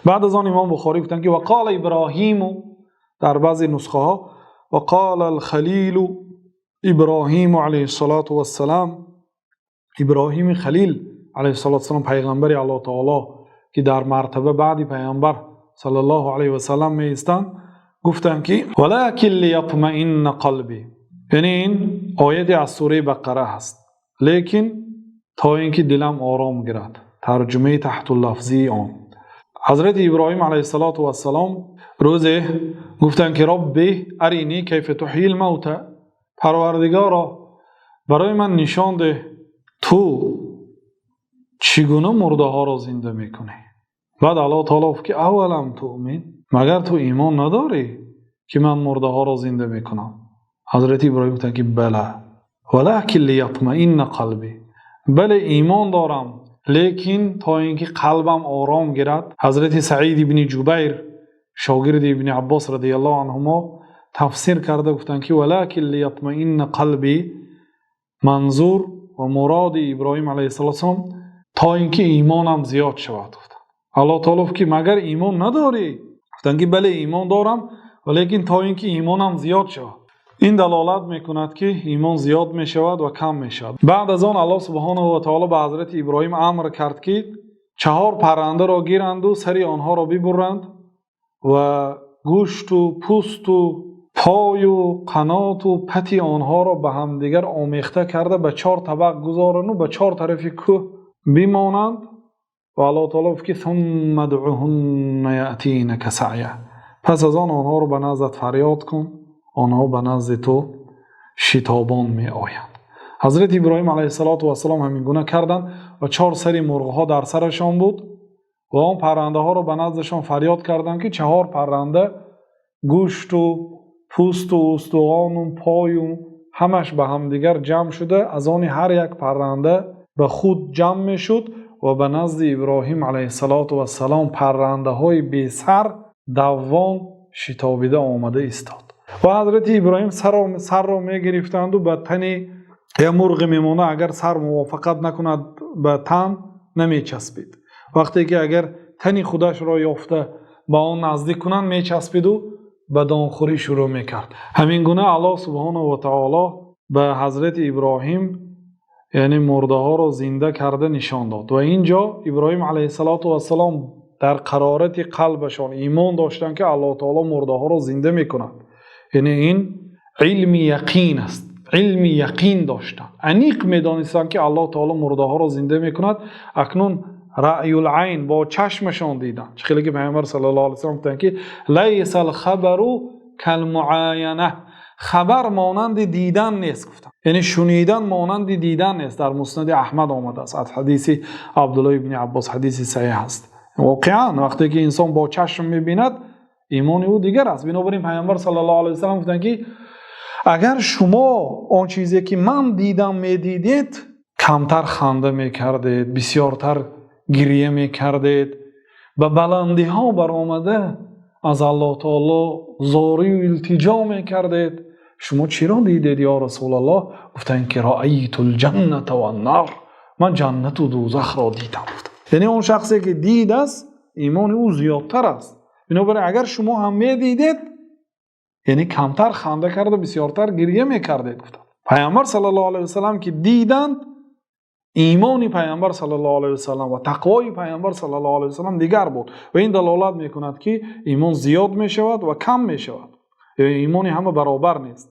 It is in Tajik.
Баъд аз он Имом Бухорӣ гуфтанд, ки وقال إبراهيم, дар баъзе нусхаҳо وقال الخليل إبراهيم عليه الصلاة والسلام. Иброҳими Халил алайҳиссалоту вассалом, пайғамбари Аллоҳ таоло, ки дар мартаба баъди Пайғамбар саллаллоҳу алайҳи васаллам меистанд, гуфтанд, ки ولكن ليطمئن قلبي, яъне ин ояте аз сураи Бақара ҳаст, лекин то ин ки дилам ором гирад. Тарҷумаи таҳтуллафзии он: Ҳазрати Иброҳим алайҳиссалоту вассалом рӯзе гуфтанд, ки رب أرني كيف تحيي الموتى, Парвардигоро, барои ман нишон деҳ, ту чӣ гуна мурдаҳоро зинда мекунӣ. Баъд Аллоҳ таоло гуфт, ки أولم تؤمن, магар ту имон надорӣ, ки ман мурдаҳоро зинда мекунам? Ҳазрати Иброҳим гуфтанд, ки بلى ولكن ليطمئن قلبي, бале, имон дорам, лекин то ин ки қалбам ором гирад. Ҳазрати Саид ибни Ҷубайр, шогирди Ибни Аббос радиаллоҳу анҳумо, тафсир карда гуфтанд, ки ولكن ليطمئن قلبي, манзур ва муроди Иброҳим алайҳиссалоту вассалом то ин ки имонам зиёд шавад, гуфтанд. Аллоҳ таоло гуфт, ки магар имон надорӣ? Гуфтанд, ки бале, имон дорам, валекин то ин ки имонам зиёд шавад. Ин далолат мекунад, ки имон зиёд мешавад ва кам мешавад. Баъд аз он Аллоҳ субҳонаҳу ва таоло ба ҳазрати Иброҳим амр кард, ки чаҳор паррандаро гиранду сари онҳоро бибуранд ва гӯшту пӯсту пою қаноту пати онҳоро ба ҳамдигар омехта карда, ба чор табақ гузоранду ба чор тарафи кӯҳ бимонанд. Ва Аллоҳ таоло гуфт, ки ثم ادعهن يأتينك سعيا, пас аз он онҳоро ба наздат фарёд кун, онҳо ба назди ту шитобон меоянд. Ҳазрати Иброҳим алайҳиссалоту вассалом ҳамин гуна карданд ва чор сари мурғҳо дар сарашон буд ва он паррандаҳоро ба наздашон фарёд карданд, ки чаҳор парранда гӯшту пӯсту устухону пою ҳамаш ба ҳамдигар ҷамъ шуда, аз они ҳар як парранда ба худ ҷамъ мешуд ва ба назди Иброҳим алайҳиссалоту вассалом паррандаҳои бесар давон шитобида омада истод. Ва ҳазрати Иброҳим сарро мегирифтанду ба тани як мурғе мемонад, агар сар мувофиқат накунад, ба тан намечаспид. Вақте ки агар тани худашро ёфта, ба он наздик кунанд, мечаспиду ба донхӯрӣ шурӯъ мекард. Ҳамин гуна Аллоҳ субҳонаҳу ва таоло ба ҳазрати Иброҳим, яъне мурдаҳоро зинда карда нишон дод. Ва ин ҷо Иброҳим алайҳиссалоту вассалом дар қарорати қалбашон имон доштанд, ки Аллоҳ таоло мурдаҳоро зинда мекунад. Яъне ин илми яқин аст, илми яқин доштанд, аниқ медонистанд, ки Аллоҳ таоло мурдаҳоро зинда мекунад. Акнун раъюл айн, бо чашмашон диданд. Чӣ хеле ки Пайғамбар саллаллоҳу алайҳи васаллам гуфтанд, ки ليس الخبر كالمعاينة, хабар монанди дидан нест, гуфтанд, яъне шунидан монанди дидан нест. Дар Муснади Аҳмад омадааст аз ҳадиси Абдуллоҳ ибни Аббос, ҳадиси саҳеҳ аст. Воқеан, вақте ки инсон бо чашм мебинад, имони ӯ дигар аст. Бинобар ин Пайғамбар саллаллоҳу алайҳи васаллам гуфтанд, ки агар шумо он чизе ки ман дидам медидед, камтар ханда мекардед, бисёртар гирья мекардед, ба баландиҳо баромада аз Аллоҳ таоло зорию илтиҷо мекардед. Шумо чиро дидед, ё Расулаллоҳ? Гуфтанд, ки رأيت الجنة والنار, ман ҷаннату дӯзахро дидам. Яъне он шахсе ки дид аст, имони ӯ зиёдтар аст. Бинобар ин агар шумо ҳам медидед, яъне камтар ханда карда, бисёртар гирья мекардед, гуфтанд. Пайғамбар саллаллоҳу алайҳи васаллам ки диданд, имони Пайғамбар саллаллоҳу алайҳи васаллам ва тақвои Пайғамбар саллаллоҳу алайҳи васаллам дигар буд. Ва ин далолат мекунад, ки имон зиёд мешавад ва кам мешавад, имони ҳама баробар нест.